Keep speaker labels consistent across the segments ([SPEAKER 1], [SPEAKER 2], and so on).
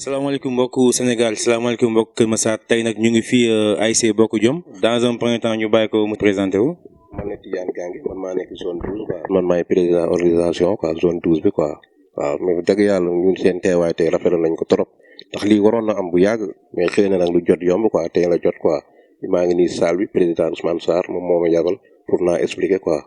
[SPEAKER 1] salaamaaleykum mbokku Sénégal salaamaaleykum mbokku Kër Massar tey nag ñu ngi fii ASC Bokk Jom dans un premier temps ñu bàyyi ko mu présenté wu.
[SPEAKER 2] man la Tidiane Gangi man maa nekk zone 12 quoi. man maay président organisation quoi zone 12 bi quoi. waaw mais dëgg yàlla ñun seen teewaay tey rafetlu nañ ko trop ndax lii waroon na am bu yàgg mais xëy na nag lu jot yomb quoi tey la jot quoi maa ngi nii salle bi président Ousmane Sarr moom moo ma yabal pour naa expliquer quoi.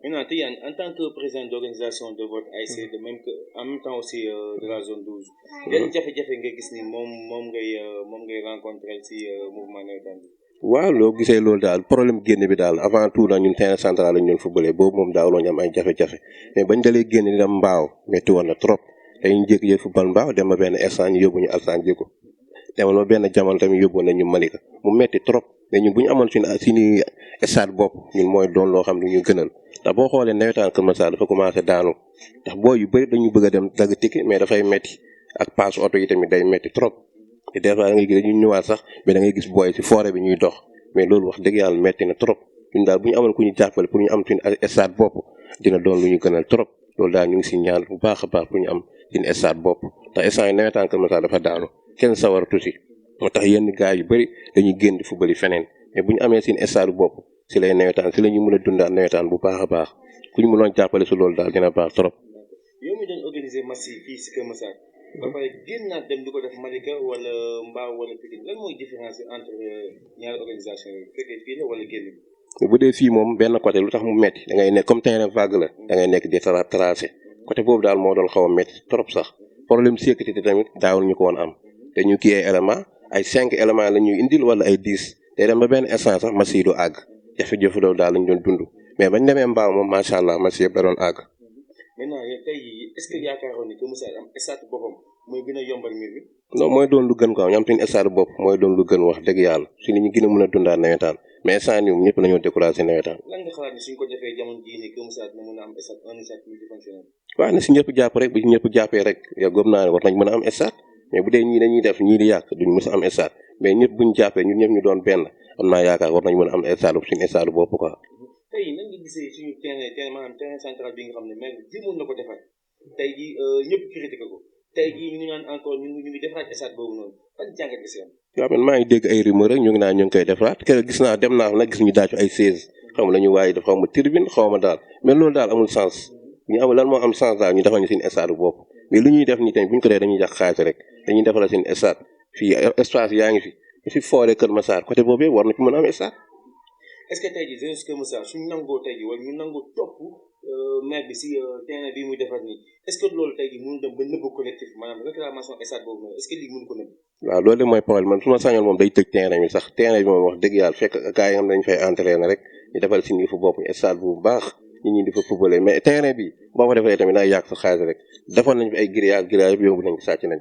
[SPEAKER 1] Maintenant Tidiane en tant que président d'organisation de votre ASC de même que en même temps aussi de la zone 12. yan jafe-jafe nga gis ni moom ngay rencontrer ci mouvement navétane bi.
[SPEAKER 2] waaw loo gisee loolu daal problème génn bi daal avant tout nag ñun terrain central lañ doon footballé boobu moom daaw loo ñu am ay jafe-jafe mais bañ dalee génn di dem mbaaw métti woon na trop dañuy jékki-jékki football mbaaw dem ba benn instant ñu yóbbu ñu Alassane Djigo demal ba benn jamono tamit yóbbu nañ ñu Malika mu métti trop mais ñun bu ñu amoon suñu stade bopp ñun mooy doon loo xam ne ñu gënal ndax boo xoolee nawetaan Kër Massar dafa commencé daanu ndax booy yu bëri dañu bëgg a dem dagg tikki mais dafay métti ak passe oto yi tamit day métti trop te des fois da ngay gis dañuy ñëwaat sax mais da ngay gis booy ci forêt bi ñuy dox mais loolu wax dëgg yàlla metti na trop ñun daal bu ñu amoon ku ñu jàppale pour ñu am suñu stade bopp dina doon lu ñu gënal trop loolu daal ñu ngi si ñaan bu baax a baax pour ñu am suñu stade bopp ndax instant yi nawetaan Kër Massar dafa daanu kenn sawaratu si moo tax yenn gars yu bëri dañuy génn di football feneen mais bu ñu amee suñu stade bopp si lay nawetaan si la ñu mën a dundaat nawetaan bu baax a baax ku ñu mënoon jàppale si loolu daal dina baax trop.
[SPEAKER 1] yow mi doon organiser match yi fii si Kër Massar ba pare génnaat dem di ko def Malika wala Mbao wala Pikine lan mooy différence entre ñaari organisation yi fekkee fii la wala génn bi.
[SPEAKER 2] bu dee fii moom benn côté lu tax mu metti da ngay nekk comme terrain vague la da ngay nekk di tracé côté boobu daal moo doon xaw a metti trop sax problème sécurité tamit daawul ñu ko woon am te ñu kii ay éléments ay 5 éléments la ñuy indil wala ay 10 day dem ba benn instant sax match yi du àgg jafe-jafe loolu daal lañ doon dund mais bañ demee Mbao moom macha allah match yëpp da doon àgg.
[SPEAKER 1] maintenant tey est-ce que yaakaaroon ni que Moussa am stade boppam mooy gën a yombal mbir bi.
[SPEAKER 2] non mooy doon lu gën quoi ñu am suñu stade bopp mooy doon lu gën wax dëgg yàlla si li ñu gën a mën a dundaat nawetaan mais instant ñoom ñëpp dañoo découragé nawetaan.
[SPEAKER 1] lan nga xalaat ni suñ ko defee jamono jii nii que Moussa dina mën a am stade un stade multifonctionnel.
[SPEAKER 2] waaw na si ñëpp jàpp rek bu si ñëpp jàppee rek yow gëm naa ne war nañ mën a am stade mais bu dee ñii dañuy def ñii di yàq duñ mës a am stade mais ñëpp buñ jàppee ñun ñëpp ñu doon benn am naa yaakaar war nañ mën a am stade suñu stade bopp quoi.
[SPEAKER 1] tey nan nga gisee suñu terrain maanaam terrain central bi nga xam ne maire bi jéemoon na ko defar tey jii ñëpp critiqué ko tey jii ñu ngi naan encore ñu ngi defaraat stade boobu noonu ban jàngat nga si am.
[SPEAKER 2] waaw man maa ngi dégg ay rumeur rek ñu ngi naan ñu ngi koy defaraat keroog gis naa dem naa nag gis ñu daaju ay 16 xam la ñu waaye dafa xaw ma tribune xaw ma daal mais loolu daal amul sens ñu am lan moo am sens daal ñu defal ñu suñu stade bopp mais lu ñuy def nii tamit bu ñu ko dee dañuy yàq xaalis rek dañuy defal suñu stade fii espace yaa ngi fi forêt Kër Massar côté boobu yëpp war na ci mën a am stade.
[SPEAKER 1] est-ce que tey jii jeunesse Kër Massar suñu nangoo tey jii wala ñu nangoo topp maire bi si terrain bi muy defar nii est-ce que loolu tey jii mënu dem ba nëbb collectif maanaam réclamation stade boobu noonu est-ce que lii mënu ko nëbb.
[SPEAKER 2] waaw loolu de mooy problème man su ma sañoon moom day tëj terrain bi sax terrain bi moom wax dëgg yàlla fekk gars yi nga xam dañu fay entraîner rek ñu defal si nii fu bopp stade bu baax nit ñi di fa footballé mais terrain bi boo ko defee tamit day yàq sa xaalis rek defoon nañ fi ay grillage yëpp yóbbu nañ ko sàcc nañ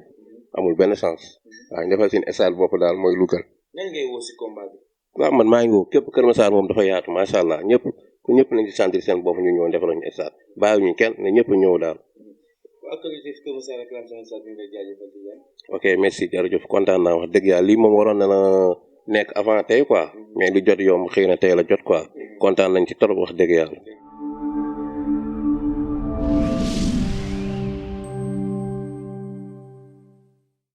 [SPEAKER 2] amul benn sens waaw ñu defal seen stade bopp daal mooy lu gën.
[SPEAKER 1] nan ngay woo si combat bi.
[SPEAKER 2] waaw man maa ngi woo képp Kër Massar moom dafa yaatu macha allah ñëpp nañ ci sentir seen bopp ñu ñëw defal ñu stade bàyyiwuñu kenn ne ñëpp ñëw daal.
[SPEAKER 1] waaw collectif Kër Massar réclamation stade bi nga jaajëfal di jaay.
[SPEAKER 2] ok merci jërëjëf kontaan naa wax dëgg yàlla lii moom waroon na nekk avant tey quoi mais lu jot yomb xëy na tey la jot quoi kontaan nañ ci trop wax dëgg yàlla.